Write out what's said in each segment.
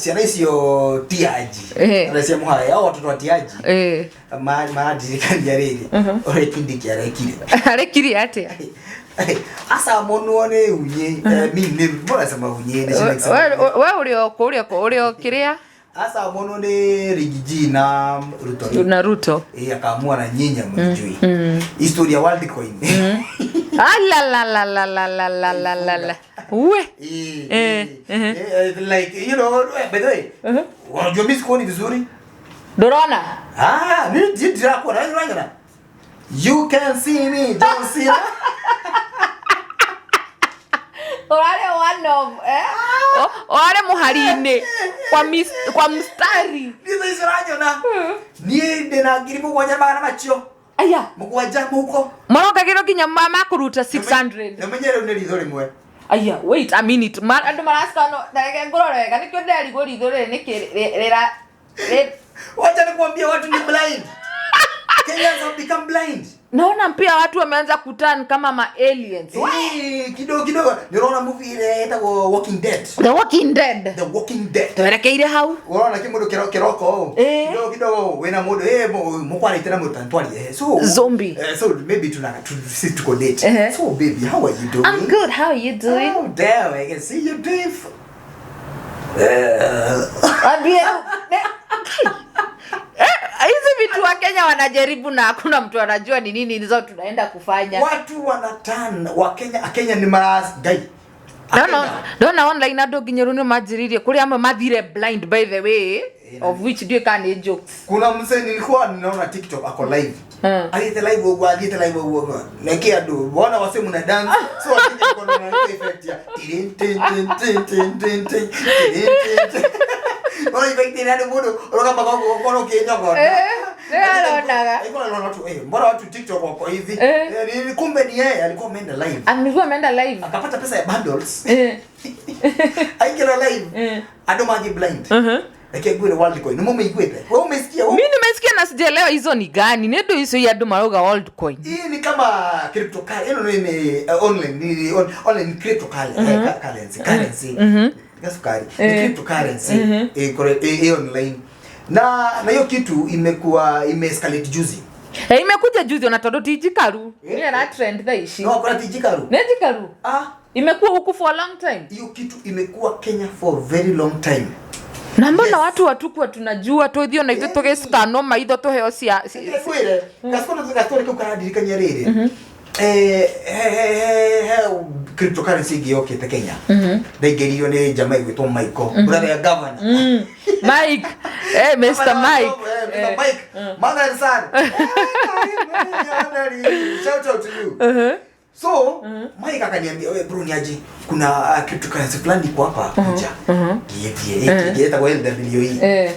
Ciana icio tiaji. Na cia muhaya hao watoto wa tiaji. Marandirikania rĩrĩ ũrĩa Kindiki arekire. Arekire atĩa? Asa mũnuo nĩ unye, mi nĩ mbona sema unye nĩ We we ũrĩ o kũrĩa ũrĩ o kĩrĩa? Asa mũnuo nĩ Riggy G na Ruto. Na Ruto. Eh, akaamua na nyinyi mjui. Historia Worldcoin. Alalalalalalalalala. We. Eh, like by the way, unajua mimi sikuoni vizuri. Ndũrona? Ah, mimi ndirakuona, wewe unaona. You can see me, John Cena. Ũrarĩ one of eh? Ũrarĩ mũhari-inĩ kwa mstari. Niĩ thaa ici ũranyona. Niĩ ndĩna 7,000 magana macio. Aya. 7 mũhuko. Marongagĩrwo nginya makũruta 600. Na ũmenye rĩu nĩ ritho rĩmwe. Aya, wait a minute. Andũ maracikano, reke ngũrore wega nĩkĩo nderigwo ritho rĩrĩ nĩkĩ rĩra Wacha nikwambie watu ni blind. Kenyans have become blind. Naona pia watu wameanza kuturn kama ma aliens. Eh, kidogo kidogo. Nĩũrona movie ile ĩtagwo Walking Dead. The Walking Dead. The Walking Dead. Twerekeire hau. Ũrona kĩmũndũ kĩroko ũũ. Kidogo kidogo wĩna mũndũ mũkwarĩte na mũndũ twarie. So Zombie. So maybe tuna sisi tuko date. So baby, how are you doing? I'm good. How are you doing? Oh damn, I can see you doing. Ambie. Hizi vitu wa Kenya wanajaribu na hakuna mtu anajua ni nini hizo tunaenda kufanya. Watu wanatan wa Kenya, Kenya ni maras guy. Ndona online andũ nginya rĩu nĩmanjĩrĩirie kũrĩ amwe mathire blind, by the way, of which ndiũĩ kana nĩ jokes. Kuna mzee nilikuwa ninaona TikTok ako live. Athiĩte live ũguo, athiĩte live ũguo. Neke andũ, bona wase muna dance. So Wakenya wako na hiyo effect ya tin tin tin tin tin tin tin tin tin. Ona effect ina andũ mũndũ ũrogamba kwa ũkorwo ũkĩnyogora. Nĩ aronaga. Alikuwa anaona watu, mbona watu TikTok wako hivi? Kumbe ni yeye alikuwa ameenda live. Alikuwa ameenda live. Akapata pesa ya bundles. Aingia live. Andũ mathiĩ blind. Reke ngwĩre Worldcoin. Nĩ mũmĩiguĩte? Wewe umesikia? Mimi nimesikia na sijaelewa hizo ni gani. Nĩ ndũ icio andũ marauga Worldcoin. Hii ni kama cryptocurrency. Ĩno ni online, ni online cryptocurrency, currency, currency. Gasukari. Ni cryptocurrency. Online. Na hiyo kitu imekuwa imeescalate juzi. Imekuja juzi ona tondu ti njikaru. Ni era trend thaa ici. No, kuna ti njikaru. Nĩ njikaru. Imekuwa huku for a long time. Hiyo kitu imekuwa Kenya for a very long time. Na mbona watu watukuwa tunajua tuthio na ithuĩ tũgĩscanwo maitho tũheo cia Kwĩre, gastori kau karandirikania rĩrĩ. He cryptocurrency ĩngĩ yokĩte Kenya. Ndaingĩririo nĩ jamaa ĩgwĩtwo Michael, brother ya governor. Mike. Mr. Mike. Mr. Mike. Mother and son. Shout out to you. So, Mike akaniambia, we bro niaje, kuna cryptocurrency fulani iko hapa kuja. Gie kwa LWE.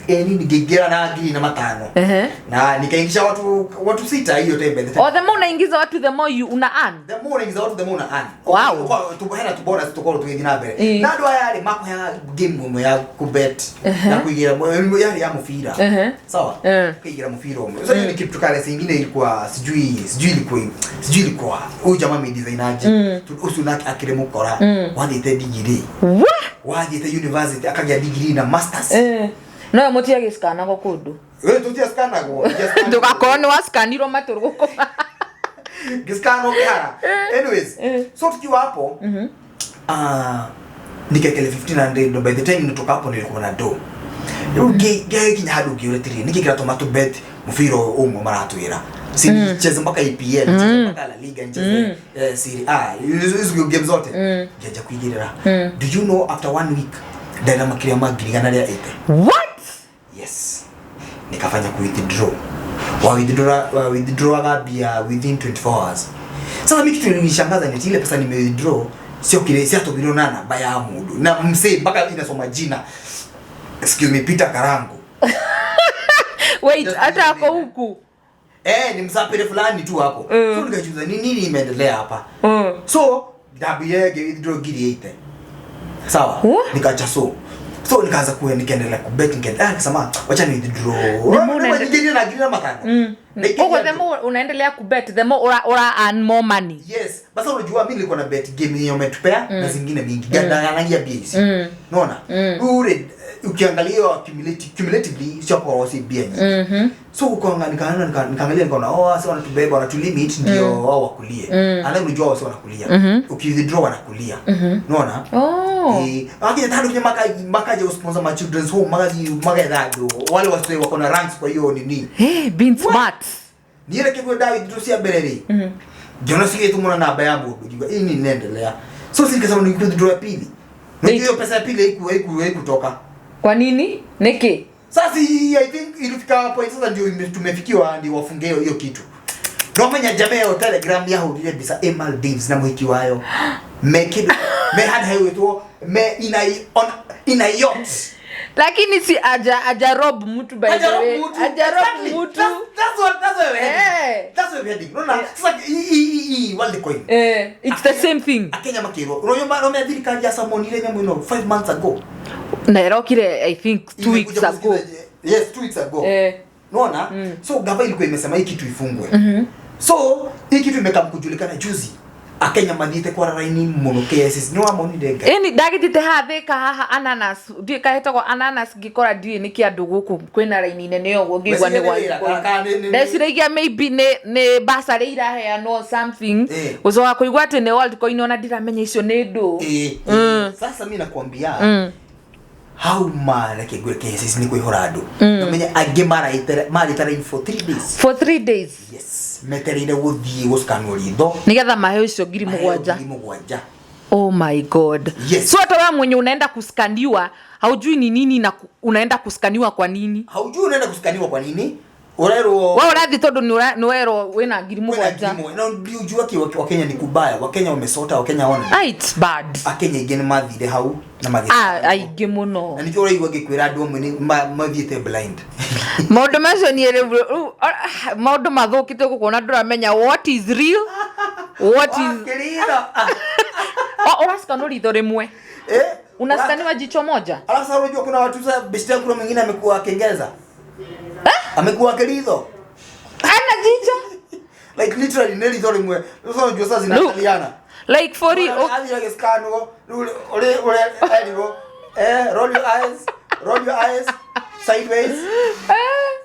Nini ngĩingĩra na 5,000. Na nikaingisha watu 6 hiyo time by the time. Oh, the more unaingiza watu the more you una earn. The more unaingiza watu the more una earn. Wow. Kwa tubohera tubora tukorwo tugĩthiĩ na mbere. Na andũ aya rĩ makoya game ĩmwe ya kubet na kuigĩra yarĩ ya mũbira. Sawa? Kuigĩra mũbira ũmwe. Sasa hiyo ni cryptocurrency ingine ilikuwa sijui ilikuwa sijui ilikuwa huyu jamaa amedesign aje. Ucio nake akĩrĩ mũkora. Wathiĩte degree. What? Wathiĩte university akagĩa degree na masters. No mutia gĩscanagwo kũndũ. We tutia scanagwo. Ndũgakorwo nĩ wascanirwo matũ gũkũ. Gĩscanwo kĩhara. Anyways, so tukiwa hapo, nikaekele 1500 by the time nitoka hapo nilikuwa na do. Rĩu ngĩkinya handũ ngĩũria atĩrĩrĩ, nĩkĩ kĩratũma tũ bet mũbira ũyũ ũmwe maratwĩra? Si nicheze mpaka EPL, nicheze mpaka La Liga, nicheze Serie A, hizo game zote. Ngĩanjia kũigĩrĩra. Do you know after 1 week ndaina makĩria ma ngiri igana rĩa eighty? What? Yes. Nikafanya ku withdraw. Wa withdraw mbia within 24 hours. Sasa mimi kitu kilinishangaza ni ile pesa nime withdraw sio kile, si atobiro na namba ya mundu. Na msee mpaka inasoma jina. Excuse me, Peter Karangu. Wait, Just hata name. hapo huku. Ni msapere fulani tu hapo. So nikajiuliza ni nini imeendelea hapa? So ndambire ngi withdraw ngiri eighty. Sawa? What? Nikacha so. So nikaanza kuenda nikaendelea kubet nikaenda, nikasema wacha ni withdraw. The more Wewe unaende- nyingine na ngiri na matano. Naikiria Koguo the tu. more unaendelea kubet the more ura earn more money. Yes. Basi unajua mimi nilikuwa na bet game yenye umetupea na zingine mingi. Ganda na BAC. Unaona? Ure Ukiangalia hiyo cumulatively sio kwa wasi bia nyingi. So ukaanga nikaona nikaangalia nikaona, oh, sasa wanatubeba, wanatulimit ndio wao wakulie. And then unajua wao sio wanakulia. Ukiwithdraw wanakulia. Unaona? Oh. Eh, akija tatu kwenye makaje usponsor ma children's home, makaji magathado wale wase wako na ranks kwa hiyo nini. Hey, being smart. Niere kigwe David tusia mbere ri. Ngiona sigetumũra namba ya mũndũ, ngiuga hii nini inaendelea. So si nikasema ni withdraw ya pili. Unajua hiyo pesa ya pili haikutoka. Kwa nini? Niki? Sasa I think ilifika point sasa ndio tumefikiwa ndio wafunge hiyo kitu. Nomenya jamaa ya Telegram yahũrire mbica ĩ Maldives na mũhiki wayo. Me kĩndũ me handũ hegwĩtwo me ina on ina yacht. Lakini si aja rob mtu, by the way. Mtu. Aja rob Exactly. mtu. That's where we're heading. That's where we're heading. Unaona sasa hii Worldcoin. Eh, it's the same thing. Akenya makirwo. Unaona marome thirikari ya samonire nyamũ ĩno 5 months ago. Na ĩrokire, I think, 2 weeks Imekuja ago. Yes, 2 weeks ago. Unaona? So gava ilikuwa imesema hii kitu ifungwe. So hii kitu imekam kujulikana juzi. Akenya mathiĩte kwara raini mũno KICC. Nĩ wamonire Ngai. Ĩni ndagĩthiĩte haha Thĩka, haha Ananas, ndiũĩ kahetagwo Ananas, ngĩkora ndiũĩ nĩkĩ andũ gũkũ kwĩna raini nene ũguo, ngĩigua nĩ Weciria nĩ wĩra, kana ndeciragia maybe nĩ bursary iraheanwo, something. Gũcoka kũigua atĩ nĩ Worldcoin, ona ndiramenya icio nĩ ndũ. Eh, sasa mi nakwambia hau mareke ngwĩre KICC nĩ kũihũra andũ. Namenye angĩ marĩte raini for 3 days. For 3 days? Yes, metereire gũthiĩ gũskanwo ritho. Nĩgetha maheo icio 7,000. 7,000. Oh my God. Yes. So hata wewe mwenye unaenda kuskaniwa haujui ni nini na unaenda kuskaniwa kwa nini. Haujui unaenda kuskaniwa kwa nini, ũrerwo. We ũrathiĩ tondũ nĩ werwo wĩna ngiri kwĩna mũgwanja. 7,000. Na ndiũjua ki Wakenya ni kubaya, Wakenya wamesota, Wakenya wana Ah, it's bad. Akenya aingĩ nĩ mathire hau na magĩ Ah, aingĩ mũno. Na nĩkĩo ũraigua ngĩkwĩra andũ amwe nĩ mathiĩte blind. Maũndũ macio niĩ rĩu maũndũ mathũkĩte gũkũ na ndũramenya what is real, what is Wakĩrĩra. Ah, Oh, ũraskanwo ritho rĩmwe? Eh? Unaskaniwa jicho moja? Alafu sasa unajua kuna watu, sasa beshte yangu kuna mwingine amekuwa Kiingereza. Amekuwa kiritho. Ana jicho? Like literally nĩ ritho rĩmwe. Sasa unajua sasa zinakaliana. Like for real? Oh, Athire agĩskanwo, rĩu ũrĩ ũrĩa erirwo, roll your eyes, roll your eyes sideways.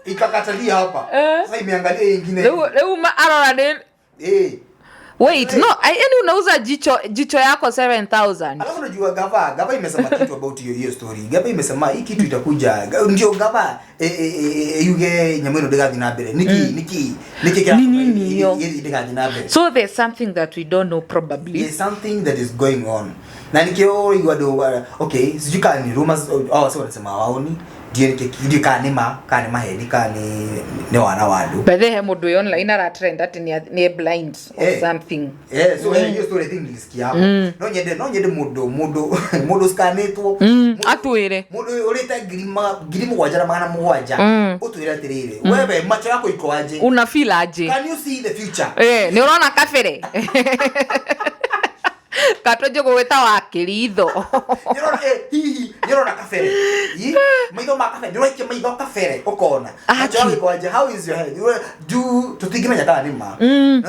Ikakatalia hapa. Sasa imeangalia hii ingine. Rĩu arora nĩ Wait, no, yani unauza jicho yako 7000? Alafu unajua gava imesema kitu about hiyo story. Gava imesema hii kitu itakuja. Ndio gava yuge nyamũ ĩno ndĩgathiĩ na mbere. Niki kĩratũma Ni nini hiyo? Ndĩgathiĩ na mbere. So there's something that we don't know, probably. There's something that is going on. Na nikio ũraigua andũ, okay, sijui kana ni rumors au wase wanasema waoni. Ndiĩ kana nĩ ma, kana nĩ maheni, kana nĩ wana wa andũ. By the way, he mũndũ wĩ online aratrend atĩ nĩ blind or something. Eh, so hiyo story I think nilisikia hapo. No nyende mũndũ scanĩtwo. Atwĩre. Mũndũ ũrĩte 7,700 ũtwĩre atĩrĩrĩ, wewe macho yako iko aje? Una feel aje? Can you see the future? Eh, nĩ ũrona kabere katũnjũ gũgwĩta wa kĩritho? Nĩũrona, hihi nĩũrona kabere? Ĩ, maitho ma kabere, nĩũraikia maitho kabere ũkona Aki. macho yako iko aje? How is your head? Do tũtingĩmenya kana nĩ ma,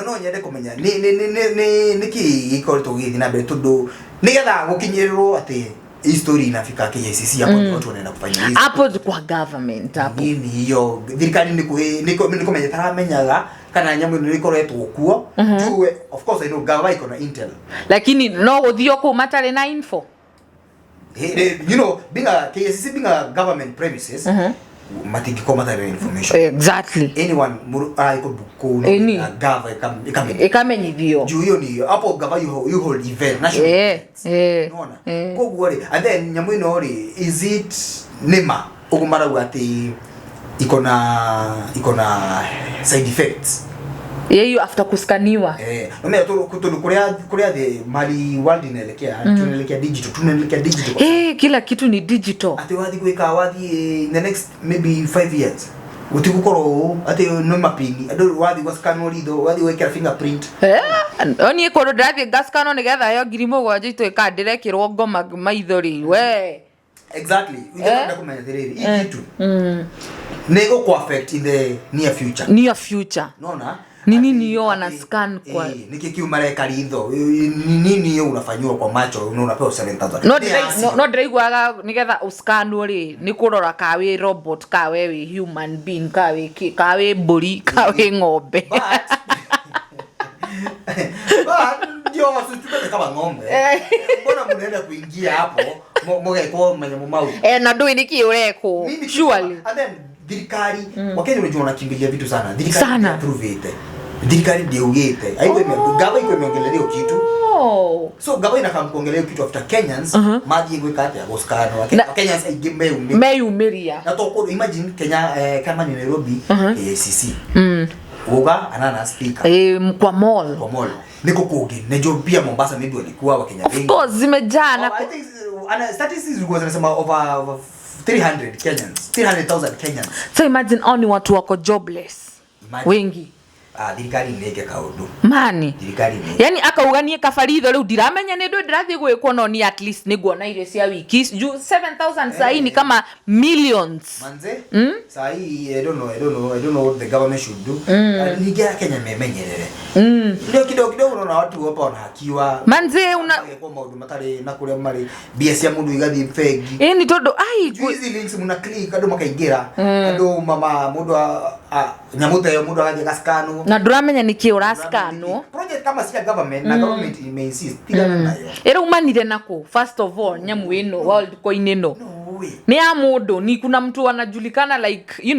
no nyende kũmenya nĩ nĩkĩ gĩkoretwo gĩgĩthiĩ na mbere, tondũ nĩgetha gũkinyĩrĩrwo atĩ hii story inafika KICC, hapo ndio watu wanaenda kufanya hizi Hapo kwa government hapo. Nini hiyo thirikari nĩ kũmenya taramenyaga kana nyamũ ĩno ĩkoretwo kuo. Juu of course I know gava iko na intel. Lakini no gũthiĩ kũu matarĩ na info. Hey, being a KICC, being a government premises, matingĩkorwo matarĩ na information. Anyone mũndũ aragĩkorwo kũu no Ĩni. nginya gava ĩkamenya. Ĩkamenyithio. Juu hiyo ni hapo gava you hold event, national events. Unaona? Koguo rĩ, and then nyamũ ĩno rĩ, is it nĩma ũguo marauga atĩ iko na side effects? Yeyo after kuskaniwa. Eh, no tondu kuria the mali world inaelekea, tunaelekea digital, tunaelekea digital. Eh, kila kitu ni digital. Ati wathi gwika wathi in the next maybe 5 years gutigukorwo ũũ atĩ no mapini andũ wathi gwacanwo ritho, wathi gwĩkĩra fingerprint. Eh, niĩ kũndũ ndĩrathiĩ ngacikanwo nĩgetha heo 7,000 ituĩka ndĩrekĩrwo ngoma maitho rĩ we. Exactly. Ingĩenda kũmenya atĩrĩrĩ, hii kitu nĩ ĩgũkũ affect in the near future. Near future. Nona. Ni nini hiyo wana scan kwa Niki kiu mareka ritho, ni nini hiyo unafanyiwa kwa macho na unapewa 7000? No. Nĩ acid. No ndĩraiguaga nĩgetha ũscanwo rĩ, nĩ kũrora ka wĩ robot, ka we wĩ human being, ka wĩ kĩ, ka wĩ mbũri, ka wĩ ng'ombe. But ndio wasitubebe kama ng'ombe. Mbona mnaenda kuingia hapo mugekwo manyamũ mau? Eh, na ndũĩ nĩkĩ ũrekwo. Mimi Surely. And then thirikari, Wakenya, unajua wanakimbilia vitu sana. Thirikari Sana. approve, thirikari ndiugite haiko, gava iko imeongelea hiyo kitu. Oh. So gava inakam kuongelea hiyo kitu after Kenyans mathiĩ gwĩka atĩa, gũscanwo. Kenyans aingĩ meyumĩria. Meyumĩria. Na to imagine Kenya, kama ni Nairobi, KICC, uga anana speaker. Eh, kwa mall. Kwa mall niko kũngĩ nĩnjũ pia Mombasa maybe walikuwa Wakenya Of wengi. course zimejaa na Oh, I think statistics zilikuwa zinasema over 300 Kenyans, 300,000 Kenyans. So imagine hao ni watu wako jobless. Imagine. Wengi. Ah, thirikari nĩĩke kaũndũ. Mani. Thirikari nĩ Yani akauga niĩ kabaritho rĩu ndiramenya nĩ ndũ ndĩrathiĩ gwĩkwo, no ni at least nĩnguona irio cia wiki juu 7000 sahii ni kama millions. Manze, saa hii I don't know what the government should do. Ningĩ Kenya memenyerere ndio kidogo kidogo unaona watu hapa wanahakiwa. Manze una kwa maũndũ matarĩ na kũrĩa marĩ, mbia cia mũndũ igathiĩ bengi. Ĩni tondũ ai Juu hizi links muna click, andũ makaingĩra, andũ mama mũndũ nyamũ ta ĩyo, mũndũ agathiĩ agascanwo. Na ndũramenya nĩkĩ ũrascanwo. Project kama cia government na government imeinsist, tigana nayo. Ĩraumanire nakũ, first of all, nyamũ ĩno world coin ĩno? No way. Nĩ ya mũndũ, ni kuna mtu anajulikana, like Ni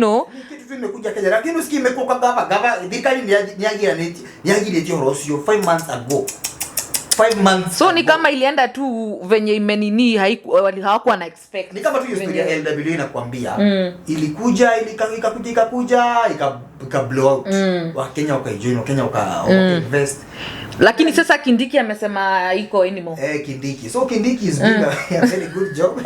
kitu tu imekuja Kenya, lakini usikii imekuwa kwa gava. Thirikari nĩyagirĩtie ũhoro ũcio 5 months ago, 5 months So ni ago. Kama ilienda tu venye imenini, hawakuwa na expect. Ni kama tu hiyo story ya LWA inakwambia, ilikuja, ikakuja, ikakuja, ika blow out. Wakenya wakaijoin, Wakenya waka invest. Lakini sasa Kindiki amesema iko anymore. Eh, Kindiki, so Kindiki is doing a very good job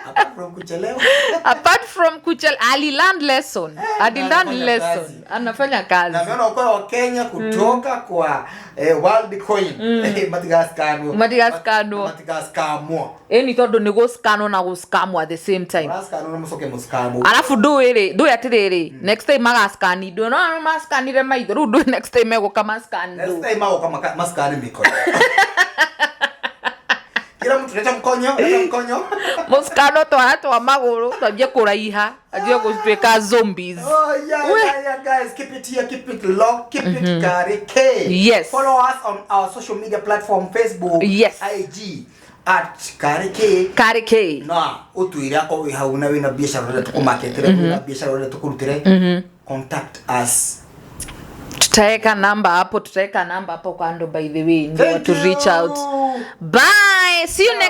apart from kuchelewa. Apart from kuchel, ali learn lesson, ali na learn anafanya lesson. Kazi. Anafanya kazi. Na ameona okoa wa Kenya kutoka kwa World Coin matigascanwo. Matigascanwo. Matigascamwo. Ĩni tondũ nĩ gũscanwo na gũscamwo at the same time. Murascanwo na mucoke muscamwo. Arabu ndũĩ rĩ, ndũĩ atĩrĩrĩ, next time magascan ndũ no mascanire maitho, rĩu ndũĩ next time megũka mascan Next ndũ. time magoka mascan mikono. Kila mtu, leta mkonyo, leta mkonyo. Mũscano twara twa magũrũ twambie kũraiha, anjie gũtuĩka zombies. Oh yeah, guys, keep it here, keep it locked, keep it Kareke. Yes. Follow us on our social media platform, Facebook, IG at Kareke. Karĩ. Na utwire akorwo wĩ hau na wĩna biacara ũrenda tũkũmarketĩre, wĩna biacara ũrenda tũkũrutĩre, contact us. Tutaweka namba hapo, tutaweka namba hapo kando, by the way, ndio Thank to reach you. out. Bye, see you next.